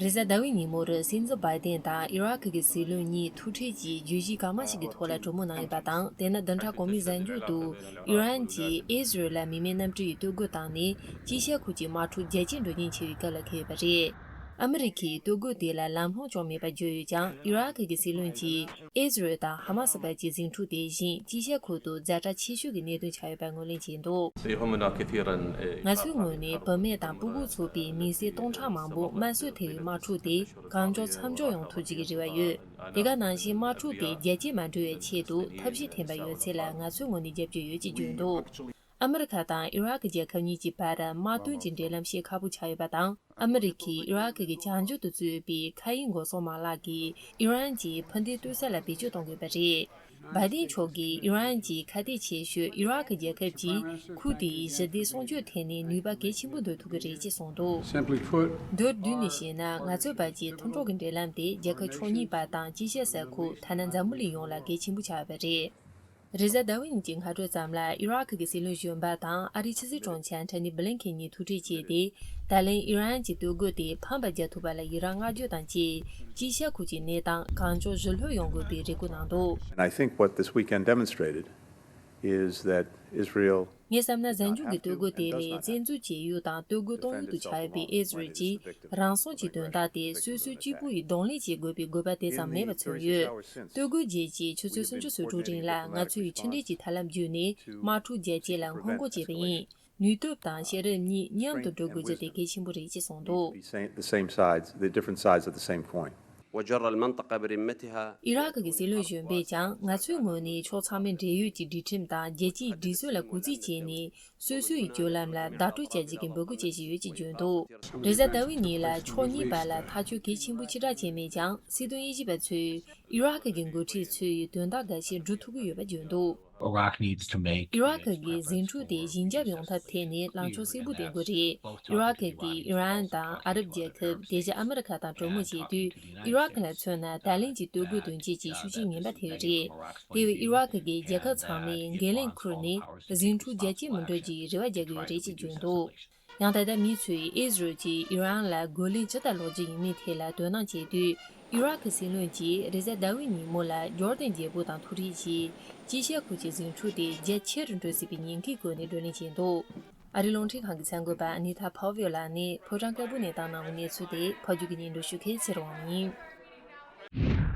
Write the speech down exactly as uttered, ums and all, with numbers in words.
རེས་གཟའ་ཟླ་བའི་ཉིན་མོར་སྲིད་འཛིན་བྷའི་ཏན་དང་ཨི་རག་གི་སྲིད་བློན་གཉིས་ཐུག་འཕྲད་ཀྱིས་བརྗོད་གཞི་གང་མང་ཞིག་གི་ཐོག་ལ་གྲོས་མོལ་གནང་ཡོད་པ་དང་། དེ་ནི་བདུན་ཕྲག་གོང་མའི་གཟའ་མཇུག་ཏུ་ཨི་རན་གྱིས་ཨི་ཟི་རལ་ལ་མི་མེད་གནམ་གྲུ་ཡིས་གཏོར་རྒོལ་བཏང་ནས། ཅི་ཤ་ཁུལ་གྱི་དམག་འཁྲུག་རྒྱ་སྐྱེད་འགྲོ་རྐྱེན་ཆེ་བའི་སྐབས་ལ་འཁེལ་ཡོད་པ་རེད། ཨ་མི་རི་ཁས་གཏོར་རྒོལ་དེ་ལ་ལམ་ལྷོང་ཅང་མེད་པར་བརྗོད་ཡོད་ཀྱང་། ཨི་རག་གི་སྲིད་བློན་གྱིས་ཨི་ཟི་རལ་དང་ཧ་མ་སི་བར་གྱི་ཟིང་འཁྲུག་དེ་བཞིན་ཅི་ཤ་ཁུལ་དུ་ཛ་དྲག་ཆེ་ཤོས་ཀྱི་གནད་དོན་ཆགས་ཡོད་པར་ངོས་ལེན་བྱས་འདུག་ང་ཚོའི་ངོས་ནས་བུད་མེད་དང་ཕྲུ་གུ་ཚུད་པའི་མི་སེར་སྟོང་ཕྲག་མང་པོ་དམར་གསོད་ཐེབས་པའི་དམག་འཁྲུག་དེ་གང་མགྱོགས་མཚམས་འཇོག་ཡོང་ཐུབ་རྒྱུ་གི་རེ་བ་ཡོད། དེ་ག་ནང་བཞིན་དམག་འཁྲུག་དེ་རྒྱ་སྐྱེད་མ་འགྲོ་བའི་ཆེད་དུ་ཐབས་ཤེས་འཐེན་པ་ཡོད་ཚད་ལ་ང་ཚོའི་ངོས་ནས་རྒྱབ་སྐྱོར་ཡོད་ཅེས་བརྗོད་འདུག་ཨ་མི་རི་ཁ་དང་ཨི་རག་རྒྱལ་ཁབ་གཉིས་ཀྱི་བར་དམག་དོན་གྱི་འབྲེལ་ལམ་བཤད་ཁག་པོ་ཆགས་ཡོད་པ་དང་། ཨ་མི་རི་ཁས་ཨི་རག་གི་བྱང་ཕྱོགས་སུ་བཙུགས་པའི་མཁའ་དབྱིངས་སྒོ་སྲུང་མ་ལག་གིས་ཨི་རན་གྱི་འཕུར་མདེལ་གཏོར་ས་ལ་བེད་སྤྱོད་གཏོང་དགོས་པ་རེད། བྷའི་ཏིན་མཆོག་གིས་ཨི་རན་གྱི་ཁ་གཏད་ཆེ་ཤོས་ཨི་རག་རྒྱལ་ཁབ་ཀྱིས་ཁུལ་དེའི་ཞི་བདེ་སྲུང་སྐྱོབ་ཐད་ནས་ནུས་པ་གལ་ཆེན་པོ་འདོན་ཐུབ་ཀྱི་རེད་ཅེས་གསུངས་འདུག Simply put, མདོར་བསྡུས་ནས་བཤད་ན། ང་ཚོའི་བར་གྱི་མཐུན་གྲོགས་ཀྱི་འབྲེལ་ལམ་དེ་རྒྱལ་ཁབ་ཕྱོགས་གཉིས་བར་དང་། ཅི་ཤ་ས་ཁུལ་ཐ་ན་འཛམ་བུ་གླིང་ཡོངས་ལ་གལ་ཆེན་པོ་ཆགས་ཡོད་པ་རེད། རེས་གཟའ་ཟླ་བའི་ཉིན་གྱི་སྔ་དྲོ་ཙམ་ལ་ཨི་རག་གི་སྲིད་བློན་གཞོན་པ་དང་ཨ་རིའི་ཕྱི་སྲིད་དྲུང་ཆེ་ཨན་ཐོ་ནི་བྷི་ལིན་ཁེན་གཉིས་ཐུག་འཕྲད་བྱས་ཏེ། ད་ལན་ཨི་རན་གྱི་གཏོར་རྒོལ་དེ་ཕམ་པར་རྒྱག་ཐུབ་པ་ལ་ཡི་རངས་བསྔགས་བརྗོད་དང་བཅས། ཅི་ཤ་ཁུལ་གྱི་གནས་སྟངས་གང་མགྱོགས་ཞི་ལྷོད་ཡོང་དགོས་པའི་རེ་སྐུལ་གནང་འདུག And I think what this weekend demonstrated is that Israel ངས་བསམ་ན། གཟའ་མཇུག་གི་གཏོར་རྒོལ་དེ་ལས་བཙན་འཛུལ་བྱེད་ཡུལ་དང་གཏོར་རྒོལ་གཏོང་ཡུལ་དུ་ཆགས་ཡོད་པའི་ཨི་ཟི་རལ་གྱིས་རང་སྲུང་གི་དོན་དག་དེ་སོ་སོ་གཅིག་པུ་ཡིས་གདོང་ལེན་བྱེད་དགོས་པའི་དགོས་པ་དེ་ཙམ་མེད་པ་མཚོན་ཡོད། གཏོར་རྒོལ་རྗེས་ཀྱི་ཆུ་ཚོད་སུམ་ཅུ་སོ་དྲུག་རིང་ལ་ང་ཚོས་ཕྱི་འབྲེལ་གྱི་ཐབས་ལམ་བརྒྱུད་ནས་དམག་འཁྲུག་རྒྱ་སྐྱེད་ལ་སྔོན་འགོག་བྱས་པ་ཡིན། ནུས་སྟོབས་དང་ཤེས་རབ་གཉིས་མཉམ་དུ་འགྲོ་དགོས་རྒྱུ་དེ་གལ་ཆེན་པོ་རེད་ཅེས་གསུངས་འདུག The same, the same sides, the different sides of the same coin. وجر المنطقة برمتها. ཨི་རག་གི་སྲིད་བློན་གཞོན་པས་ཀྱང་། ང་ཚོའི་ངོས་ནས་ཕྱོགས་ཚང་མས་འབྲེལ་ཡོད་ཀྱི་སྒྲིག་ཁྲིམས་དང་རྒྱལ་སྤྱིའི་སྒྲིག་སྲོལ་ལ་གུས་བརྩི་བྱས་ནས། སོ་སོ་ཡི་སྤྱོད་ལམ་ལ་བདག་སྤྲོད་བྱ་རྒྱུ་གི་འབོད་སྐུལ་བྱེད་བཞིན་ཡོད་ཅེས་བརྗོད་འདུག་རེས་གཟའ་ཟླ་བའི་ཉིན་ལ་ཕྱོགས་གཉིས་བར་ལ་ཐག་གཅོད་གལ་ཆེན་པོ་ཕྱིར་བསྒྲགས་བྱས་མེད་ཀྱང་། སྲིད་དོན་དབྱེ་ཞིབ་པ་ཚོས་ཨི་རག་གི་འགོ་ཁྲིད་ཚོས་དོན་དག་འགའ་ཞིག་སྒྲུབ་ཐུབ་ཀྱི་ཡོད་པ་བརྗོད་འདུག Iraq needs to make ཨི་རག་གི་ཟིང་འཁྲུག་དེ་ཞི་འཇགས་ཡོང་ཐབས་ཐད་ནས་ལངས་ཕྱོགས་གསལ་པོ་འདོན་དགོས་རེད། ཨི་རག་གིས་ཨི་རན་དང་ཨ་རབ་རྒྱལ་ཁབ། དེ་བཞིན་ཨ་མི་རི་ཁ་དང་གྲོས་མོལ་བྱེད་དུས། ཨི་རག་ལ་མཚོན་ན། ད་ལན་གྱི་གཏོར་རྒོལ་དོན་རྐྱེན་གྱི་ཤུགས་རྐྱེན་ངན་པ་ཐེབས་ཡོད་རེད། དེ་བས་ཨི་རག་གིས་རྒྱལ་ཁབ་ཚང་མས་འགན་ལེན་ཁུར་ནས་ཟིང་འཁྲུག་རྒྱ་སྐྱེད་མི་འགྲོ་རྒྱུའི་རེ་བ་རྒྱག་གི་ཡོད་རེད་ཅེས་བརྗོད་འདུག་ཡང་ད་ལྟ་མི་ཚོས་ཨི་ཟི་རལ་གྱིས་ཨི་རན་ལ་རྒོལ་ལན་ཇི་ལྟར་སློག་རྒྱུ་ཡིན་མིན་ཐད་ལ་དོ་སྣང་བྱེད་དུས། ཨི་རག་གི་སྲིད་བློན་གྱིས་རེས་གཟའ་ཟླ་བའི་ཉིན་མོ་ལ་ཇོར་ཌན་རྒྱལ་པོ་དང་ཐུག་འཕྲད་ཀྱིས། ཅི་ཤ་ཁུལ་གྱི་ཟིང་འཁྲུག་དེ་རྒྱ་ཆེ་རུ་འགྲོ་སྲིད་པའི་ཉེན་ཁའི་སྐོར་ནས་བགྲོ་གླེང་བྱས་འདུག་ཨ་རིའི་རླུང་འཕྲིན་ཁང་གི་གསར་འགོད་པ་ཨ་ནི་ཐ་ཕའོ་ཝེལ་ལགས་ནས་ཕོ་བྲང་དཀར་པོ་ནས་བཏང་གནང་བའི་གནས་ཚུལ་དེ། ཕབ་སྒྱུར་གྱིས་སྙན་སྒྲོན་ཞུ་མཁན་ཚེ་རིང་དབང་མོ་ཡིན།